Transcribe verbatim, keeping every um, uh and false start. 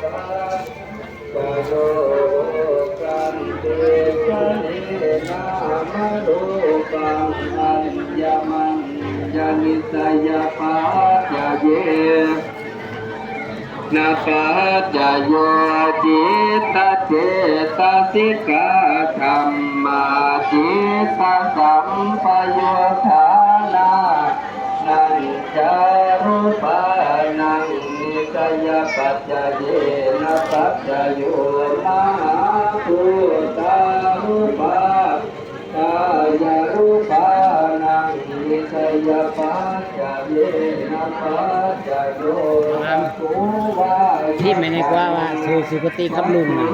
Pañcayo khandhe jane nāmarūpaṃ aññamaññanissayapaccayena paccayo, cittacetasikā dhammā, cittasampayuttā nānañca rūpānaṃ nissayapaccaye na paccayo, mahābhūtarūpā kāyarūpānaṃ nissayapaccayena paccayo. ครับ จักขูวา ที่ไม่ได้กว่าว่าสู่สุคติกับลุงนะ